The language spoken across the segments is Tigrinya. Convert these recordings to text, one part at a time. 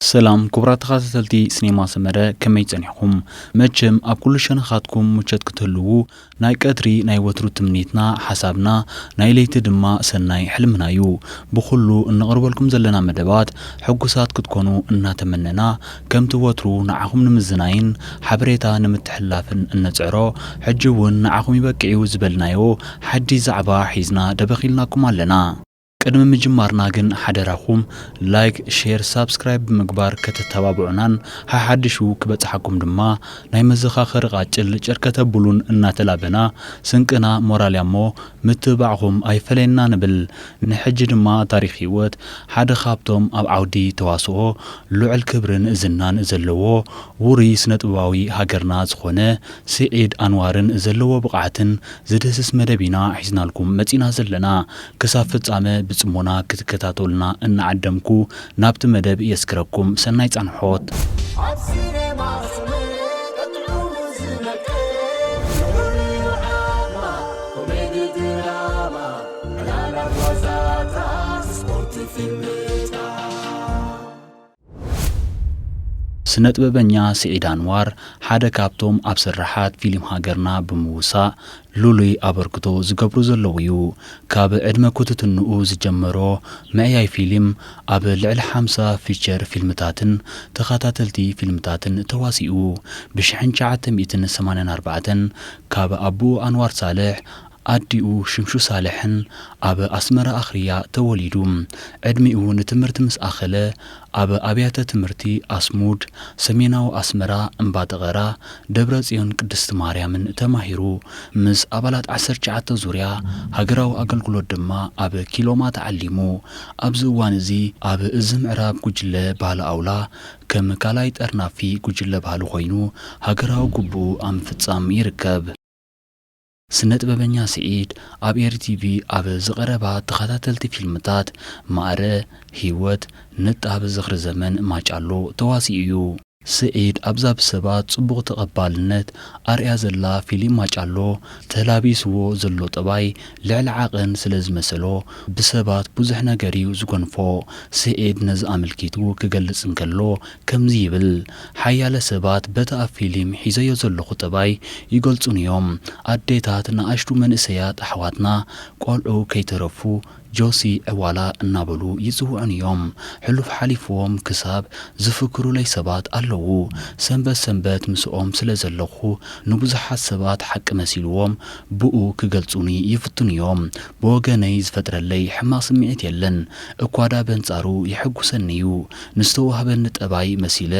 ሰላም ክቡራት ተኸታተልቲ ሲኔማ ሰመረ፣ ከመይ ጸኒሕኩም? መቸም ኣብ ኩሉ ሸነኻትኩም ምቾት ክትህልዉ ናይ ቀትሪ ናይ ወትሩ ትምኒትና፣ ሓሳብና፣ ናይ ለይቲ ድማ ሰናይ ሕልምና እዩ። ብኹሉ እነቕርበልኩም ዘለና መደባት ሕጉሳት ክትኮኑ እናተመነና፣ ከምቲ ወትሩ ንዓኹም ንምዝናይን ሓበሬታ ንምትሕልላፍን እነጽዕሮ፣ ሕጂ እውን ንዓኹም ይበቅዕ እዩ ዝበልናዮ ሓድሽ ዛዕባ ሒዝና ደበኽ ኢልናኩም ኣለና። ቅድሚ ምጅማርና ግን ሓደራኹም ላይክ፣ ሼር፣ ሳብስክራይብ ብምግባር ከተተባብዑናን ሓሓድሹ ክበጽሓኩም ድማ ናይ መዘኻኸሪ ቃጭል ጭር ከተብሉን እናተላበና፣ ስንቅና ሞራል እያ እሞ ምትብባዕኹም ኣይፈለየና ንብል። ንሕጂ ድማ ታሪኽ ህይወት ሓደ ካብቶም ኣብ ዓውዲ ተዋስኦ ልዑል ክብርን ዝናን ዘለዎ ውሩይ ስነ-ጥበባዊ ሃገርና ዝኾነ ስዒድ ኣንዋርን ዘለዎ ብቕዓትን ዝድህስስ መደብ ኢና ሒዝናልኩም መጺና ዘለና። ክሳብ ፍጻመ ብጽሞና ክትከታተሉና እናዓደምኩ ናብቲ መደብ የስክረኩም። ሰናይ ጻንሖት። ኣብ ሲኔማ ሰመረ ቀጥዑ ዝነቀ፣ ኮሜዲ ድራማ፣ ዕላላት ዋዛታት፣ ስፖርት ፊልምታት። ስነ-ጥበበኛ ስዒድ ኣንዋር ሓደ ካብቶም ኣብ ስርሓት ፊልም ሃገርና ብምውሳእ ልሉይ ኣበርክቶ ዝገብሩ ዘለዉ እዩ። ካብ ዕድመ ኩትትንኡ ዝጀመሮ ምዕያይ ፊልም፣ ኣብ ልዕሊ ሓምሳ ፊቸር ፊልምታትን ተኸታተልቲ ፊልምታትን ተዋሲኡ። ብሽሕን ትሽዓተ ሚእትን ሰማንያን ኣርባዕተን ካብ ኣቦኡ ኣንዋር ሳልሕ ኣዲኡ ሽምሹ ሳልሕን ኣብ ኣስመራ ኣኽርያ ተወሊዱ። ዕድሚኡ ንትምህርቲ ምስ ኣኸለ፣ ኣብ ኣብያተ ትምህርቲ ኣስሙድ፣ ሰሜናዊ ኣስመራ፣ እምባጠቐራ፣ ደብረ ጽዮን ቅድስቲ ማርያምን ተማሂሩ። ምስ ኣባላት ዓሰርተ ትሽዓተ ዙርያ ሃገራዊ ኣገልግሎት ድማ ኣብ ኪሎማ ተዓሊሙ። ኣብዚ እዋን እዚ ኣብ እዚ ምዕራብ ጉጅለ ባህሊ ኣውላ ከም ካልኣይ ጠርናፊ ጉጅለ ባህሊ ኮይኑ ሃገራዊ ግቡኡ ኣብ ምፍጻም ይርከብ። ስነ-ጥበበኛ ስዒድ ኣብ ኤሪ ቲቪ ኣብ ዝቐረባ ተኸታተልቲ ፊልምታት ማእረ፣ ህይወት፣ ንጣብ ዝኽሪ ዘመን ማጫሎ ተዋሲኡ እዩ። ስዒድ ኣብዛ ብሰባት ጽቡቕ ተቐባልነት ኣርእያ ዘላ ፊልም ማጫሎ ተላቢስዎ ዘሎ ጠባይ ልዕሊ ዓቐን ስለ ዝመሰሎ ብሰባት ብዙሕ ነገር እዩ ዝጎንፎ። ስዒድ ነዚ ኣመልኪቱ ክገልጽ እንከሎ ከምዚ ይብል፣ ሓያለ ሰባት በቲ ኣብ ፊልም ሒዘዮ ዘለኹ ጠባይ ይገልጹኒ እዮም። ኣዴታት ንኣሽቱ መንእሰያት ኣሕዋትና ቆልዑ ከይተረፉ ጆሲ ዕዋላ እናበሉ ይጽውዑኒ እዮም። ሕሉፍ ሓሊፍዎም ክሳብ ዝፍክሩለይ ሰባት ኣለዉ። ሰንበት ሰንበት ምስኦም ስለ ዘለኹ ንብዙሓት ሰባት ሓቂ መሲልዎም ብኡ ክገልጹኒ ይፍትኑ እዮም። ብወገነይ ዝፈጥረለይ ሕማቕ ስምዒት የለን። እኳ ደኣ በንጻሩ የሐጉሰኒ እዩ። ንዝተዋህበኒ ጠባይ መሲለ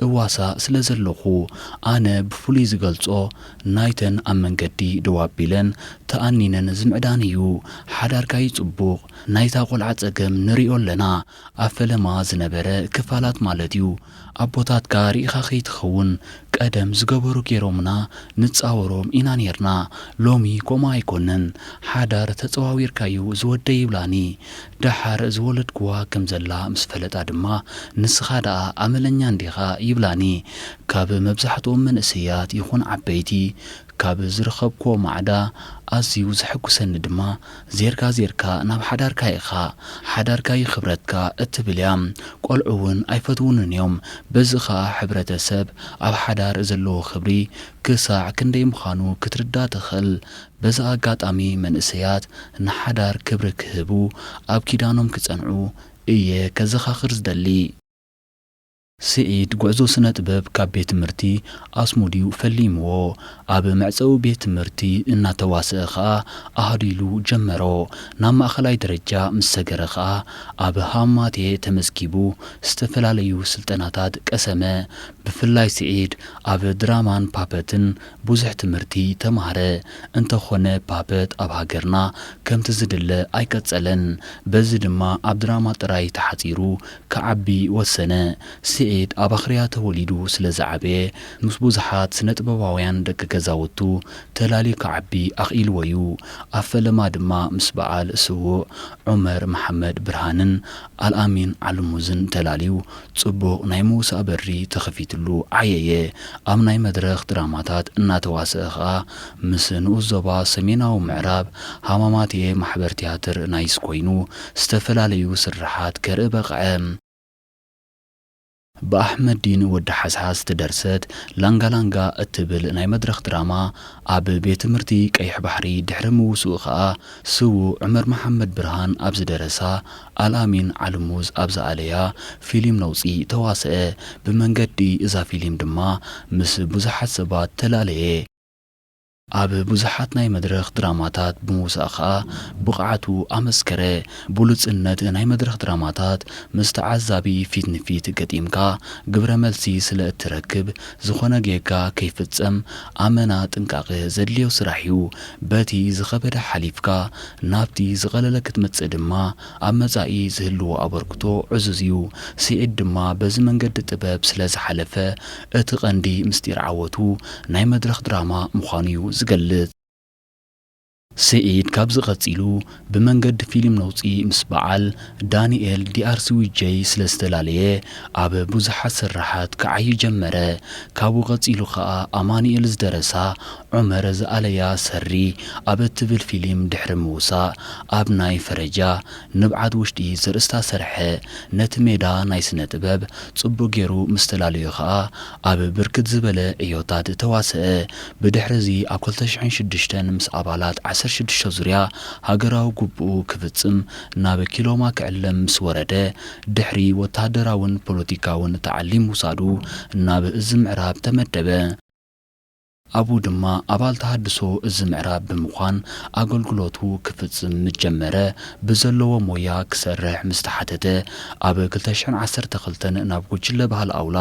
እዋሳእ ስለ ዘለኹ፣ ኣነ ብፍሉይ ዝገልጾ ናይተን ኣብ መንገዲ ደው ኣቢለን ተኣኒነን ዝምዕዳን እዩ። ሓዳርካ እዩ ጽቡቕ። ናይታ ቆልዓ ጸገም ንርእዮ ኣለና። ኣብ ፈለማ ዝነበረ ክፋላት ማለት እዩ። ኣቦታትካ ርኢኻ ከይትኸውን ቀደም ዝገበሩ ገይሮምና ንጻወሮም ኢና ኔርና። ሎሚ ከምኡ ኣይኮነን። ሓዳር ተጸዋዊርካ'ዩ ዝወደ ይብላኒ። ደሓር ዝወለድክዋ ከም ዘላ ምስ ፈለጣ ድማ ንስኻ ደኣ ኣመለኛ እንዲኻ ይብላኒ። ካብ መብዛሕትኦም መንእሰያት ይኹን ዓበይቲ ካብ ዝረኸብክዎ ማዕዳ ኣዝዩ ዘሐጉሰኒ ድማ ዜርካ ዜርካ ናብ ሓዳርካ ኢኻ፣ ሓዳርካ እዩ ክብረትካ እትብል እያ። ቆልዑ እውን ኣይፈትውንን እዮም። በዚ ኸኣ ሕብረተሰብ ኣብ ሓዳር ዘለዎ ክብሪ ክሳዕ ክንደይ ምዃኑ ክትርዳእ ትኽእል። በዚ ኣጋጣሚ መንእሰያት ንሓዳር ክብሪ ክህቡ፣ ኣብ ኪዳኖም ክጸንዑ እየ ከዘኻኽር ዝደሊ። ስዒድ ጉዕዞ ስነ ጥበብ ካብ ቤት ትምህርቲ ኣስሙድ'ዩ ፈሊምዎ። ኣብ መዕጸዊ ቤት ትምህርቲ እናተዋስአ ኸኣ ኣሃዱ ኢሉ ጀመሮ። ናብ ማእኸላይ ደረጃ ምስ ሰገረ ኸኣ ኣብ ሃማቴ ተመዝጊቡ ዝተፈላለዩ ስልጠናታት ቀሰመ። ብፍላይ ስዒድ ኣብ ድራማን ፓፐትን ብዙሕ ትምህርቲ ተማህረ። እንተኾነ ፓፐት ኣብ ሃገርና ከምቲ ዝድለ ኣይቀጸለን። በዚ ድማ ኣብ ድራማ ጥራይ ተሓጺሩ ክዓቢ ወሰነ። ስዒድ ስዒድ ኣብ ኣኽርያ ተወሊዱ ስለ ዝዓበየ፣ ምስ ብዙሓት ስነ-ጥበባውያን ደቂ ገዛውቱ ተላልዩ ክዓቢ ኣኽኢልዎ እዩ። ኣብ ፈለማ ድማ ምስ በዓል ስዉእ ዑመር መሓመድ ብርሃንን ኣልኣሚን ዓልሙዝን ተላልዩ፣ ጽቡቕ ናይ ምውሳእ በሪ ተኸፊትሉ ዓየየ። ኣብ ናይ መድረኽ ድራማታት እናተዋስአ ኸኣ፣ ምስ ንኡስ ዞባ ሰሜናዊ ምዕራብ ሃማማትኤ ማሕበር ትያትር ናይስ ኮይኑ፣ ዝተፈላለዩ ስርሓት ከርኢ በቕዐ። ብኣሕመዲን ወዲ ሓስሓስ ዝተደርሰት ላንጋ ላንጋ እትብል ናይ መድረኽ ድራማ፣ ኣብ ቤት ትምህርቲ ቀይሕ ባሕሪ ድሕሪ ምውስኡ ኸኣ፣ ስዉእ ዑመር መሓመድ ብርሃን ኣብ ዝደረሳ፣ ኣልኣሚን ዓልሙዝ ኣብ ዝኣለያ ፊልም ነውጺ ተዋስአ። ብመንገዲ እዛ ፊልም ድማ ምስ ብዙሓት ሰባት ተላለየ። ኣብ ብዙሓት ናይ መድረኽ ድራማታት ብምውሳእ ኸኣ ብቕዓቱ ኣመስከረ። ብሉጽነት ናይ መድረኽ ድራማታት ምስ ተዓዛቢ ፊት ንፊት ገጢምካ ግብረ መልሲ ስለ እትረክብ፣ ዝኾነ ጌጋ ከይፍጸም ኣመና ጥንቃቐ ዘድልዮ ስራሕ እዩ። በቲ ዝኸበደ ሓሊፍካ ናብቲ ዝቐለለ ክትመጽእ ድማ ኣብ መጻኢ ዝህልዎ ኣበርክቶ ዕዙዝ እዩ። ስዒድ ድማ በዚ መንገዲ ጥበብ ስለ ዝሓለፈ፣ እቲ ቀንዲ ምስጢር ዓወቱ ናይ መድረኽ ድራማ ምዃኑ እዩ ዝገልጽ። ስዒድ ካብዚ ቀጺሉ ብመንገዲ ፊልም ነውጺ ምስ በዓል ዳንኤል ዲኣርሲ ዊጀይ ስለ ዝተፈላለየ፣ ኣብ ብዙሓት ስርሓት ክዓዩ ጀመረ። ካብኡ ቀጺሉ ኸኣ ኣማኑኤል ዝደረሳ ዑመር ዝኣለያ ሰሪ ኣብ እትብል ፊልም ድሕሪ ምውሳእ፣ ኣብ ናይ ፈረጃ ንብዓት ውሽጢ ዘርእስታ ሰርሐ። ነቲ ሜዳ ናይ ስነ ጥበብ ጽቡቕ ገይሩ ምስ ተላለዮ ኸኣ፣ ኣብ ብርክት ዝበለ ዕዮታት ተዋስአ። ብድሕርዚ ኣብ ክልተ ሽሕን ሽዱሽተን ምስ ኣባላት ዓሰርተ ሽዱሽተ ዙርያ ሃገራዊ ግቡኡ ክፍጽም ናብ ኪሎማ ክዕለም ምስ ወረደ፣ ድሕሪ ወተሃደራውን ፖለቲካውን ታዕሊም ምውሳዱ፣ ናብ እዚ ምዕራብ ተመደበ። ኣብኡ ድማ ኣባል ተሃድሶ እዚ ምዕራብ ብምዃን ኣገልግሎቱ ክፍጽም ምስ ጀመረ፣ ብዘለዎ ሞያ ክሰርሕ ምስ ተሓተተ፣ ኣብ ክልተ ሽሕን ዓሰርተ ክልተን ናብ ጉጅለ ባህሊ ኣውላ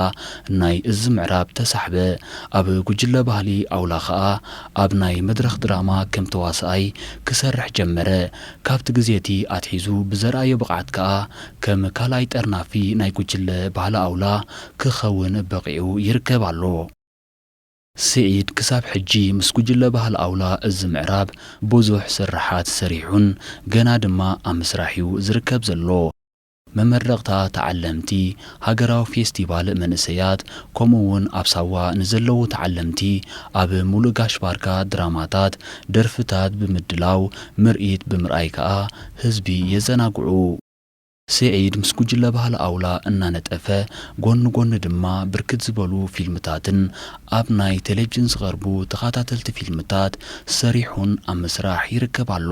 ናይ እዚ ምዕራብ ተሳሕበ። ኣብ ጉጅለ ባህሊ ኣውላ ኸኣ ኣብ ናይ መድረኽ ድራማ ከም ተዋስኣይ ክሰርሕ ጀመረ። ካብቲ ግዜ እቲ ኣትሒዙ ብዘርኣዮ ብቕዓት ከኣ ከም ካልኣይ ጠርናፊ ናይ ጉጅለ ባህሊ ኣውላ ክኸውን በቒዑ ይርከብ ኣሎ። ስዒድ ክሳብ ሕጂ ምስ ጉጅለ ባህሊ ኣውላ እዚ ምዕራብ ብዙሕ ስርሓት ሰሪሑን ገና ድማ ኣብ ምስራሕ እዩ ዝርከብ ዘሎ። መመረቕታ ተዓለምቲ፣ ሃገራዊ ፌስቲቫል መንእሰያት፣ ከምኡ እውን ኣብ ሳዋ ንዘለዉ ተዓለምቲ ኣብ ሙሉእ ጋሽ ባርካ ድራማታት፣ ደርፍታት ብምድላው፣ ምርኢት ብምርኣይ ከኣ ህዝቢ የዘናግዑ። ስዒድ ምስ ጉጅለ ባህሊ ኣውላ እናነጠፈ፣ ጎኒ ጎኒ ድማ ብርክት ዝበሉ ፊልምታትን ኣብ ናይ ቴሌቪዥን ዝቐርቡ ተኸታተልቲ ፊልምታት ሰሪሑን ኣብ ምስራሕ ይርከብ ኣሎ።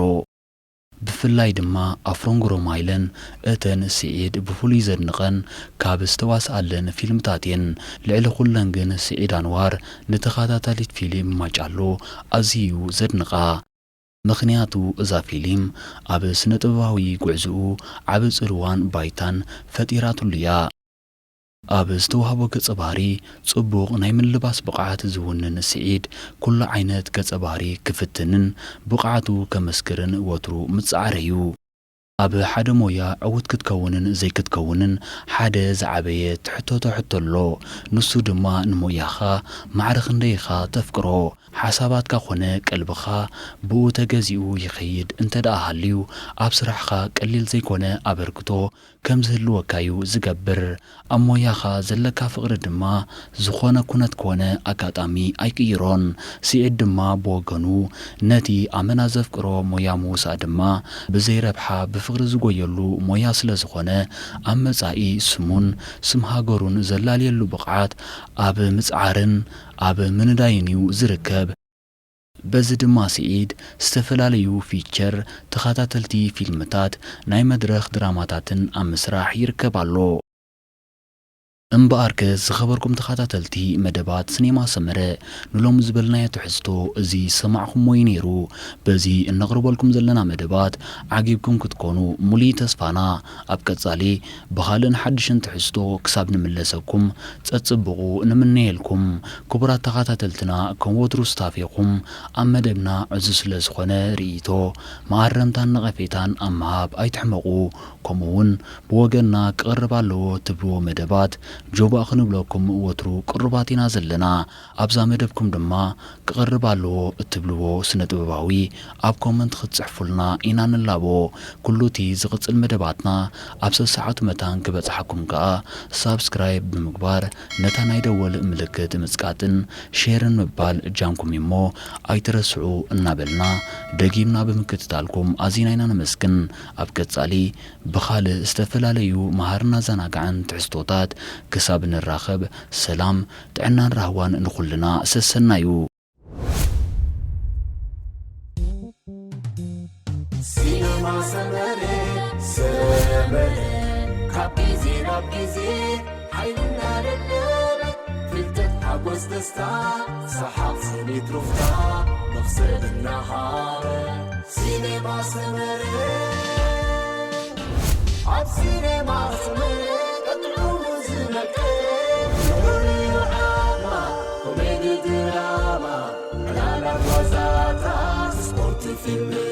ብፍላይ ድማ ኣፍሮን ጉሮማይለን እተን ስዒድ ብፍሉይ ዘድንቐን ካብ ዝተዋስኣለን ፊልምታት እየን። ልዕሊ ኩለን ግን ስዒድ ኣንዋር ንተኸታታሊት ፊልም ማጫሎ ኣዝዩ እዩ ዘድንቓ። ምኽንያቱ እዛ ፊልም ኣብ ስነ ጥበባዊ ጉዕዝኡ ዓቢ ጽልዋን ባይታን ፈጢራትሉ እያ። ኣብ ዝተዋህቦ ገጸ ባህሪ ጽቡቕ ናይ ምልባስ ብቕዓት ዝውንን ስዒድ፣ ኩሉ ዓይነት ገጸ ባህሪ ክፍትንን ብቕዓቱ ከመስክርን ወትሩ ምጽዓር እዩ። ኣብ ሓደ ሞያ ዕዉት ክትከውንን ዘይክትከውንን ሓደ ዝዓበየ ትሕቶ ትሕቶ ኣሎ። ንሱ ድማ ንሞያኻ ማዕረ ክንደይ ኢኻ ተፍቅሮ? ሓሳባትካ ኮነ ቀልብኻ ብኡ ተገዚኡ ይኸይድ እንተ ደኣ ሃልዩ፣ ኣብ ስራሕኻ ቀሊል ዘይኮነ ኣበርክቶ ከም ዝህልወካ እዩ ዝገብር። ኣብ ሞያኻ ዘለካ ፍቕሪ ድማ ዝኾነ ኩነት ኮነ ኣጋጣሚ ኣይቅይሮን። ስዒድ ድማ ብወገኑ፣ ነቲ ኣመና ዘፍቅሮ ሞያ ምውሳእ ድማ ብዘይ ረብሓ ብፍቕሪ ዝጎየሉ ሞያ ስለ ዝኾነ፣ ኣብ መጻኢ ስሙን ስም ሃገሩን ዘላልየሉ ብቕዓት ኣብ ምጽዓርን ኣብ ምንዳይን እዩ ዝርከብ። በዚ ድማ ስዒድ ዝተፈላለዩ ፊቸር፣ ተኸታተልቲ ፊልምታት፣ ናይ መድረኽ ድራማታትን ኣብ ምስራሕ ይርከብ ኣሎ። እምበኣርከስ ዝኸበርኩም ተኸታተልቲ መደባት ስኔማ ሰመረ፣ ንሎሚ ዝበልናዮ ትሕዝቶ እዚ ዝሰማዕኹምዎ እዩ ነይሩ። በዚ እነቕርበልኩም ዘለና መደባት ዓጊብኩም ክትኮኑ ሙሉእ ተስፋና። ኣብ ቀጻሊ ብኻልእን ሓድሽን ትሕዝቶ ክሳብ ንምለሰኩም ጸጽብቑ ንምነየልኩም። ክቡራት ተኸታተልትና፣ ከም ወትሩ ስታፌኹም ኣብ መደብና ዕዙዝ ስለ ዝኾነ ርእይቶ፣ መኣረምታን ነቐፌታን ኣብ ምሃብ ኣይትሕመቑ። ከምኡ እውን ብወገንና ክቐርብ ኣለዎ ትብልዎ መደባት ጆባእ ክንብለኩም ወትሩ ቅሩባት ኢና ዘለና። ኣብዛ መደብኩም ድማ ክቐርብ ኣለዎ እትብልዎ ስነ ጥበባዊ ኣብ ኮመንት ክትጽሕፉልና ኢና ንላቦ። ኩሉ እቲ ዝቕጽል መደባትና ኣብ ሰሰዓቱ መታን ክበጽሓኩም ከኣ ሳብስክራይብ ብምግባር ነታ ናይ ደወል ምልክት ምጽቃጥን ሼርን ምባል እጃምኩም እሞ ኣይትረስዑ እናበልና ደጊምና ብምክትታልኩም ኣዚና ኢና ነመስግን። ኣብ ቀጻሊ ብኻልእ ዝተፈላለዩ መሃርን ኣዘናጋዕን ትሕዝቶታት ክሳብ ንራኸብ ሰላም፣ ጥዕናን ራህዋን ንኹልና ሰሰናዩ። ሲነማ ሰመረ ሰመረ ካብ ግዜ ናብ ግዜ ሓይልና ደደበ ፍልጠት ሓጎስ ደስታ ሰሓቕ ስኒት ሩፍታ መኽሰብ እናሃበ ሲነማ ሰመረ ኣብ ሲነማ ሰመረ ቀጥዑ ዝነቀ ንዑ ዓማ ኮሜዲ ድራማ ዕላላት ዋዛታት ስፖርት ፊልም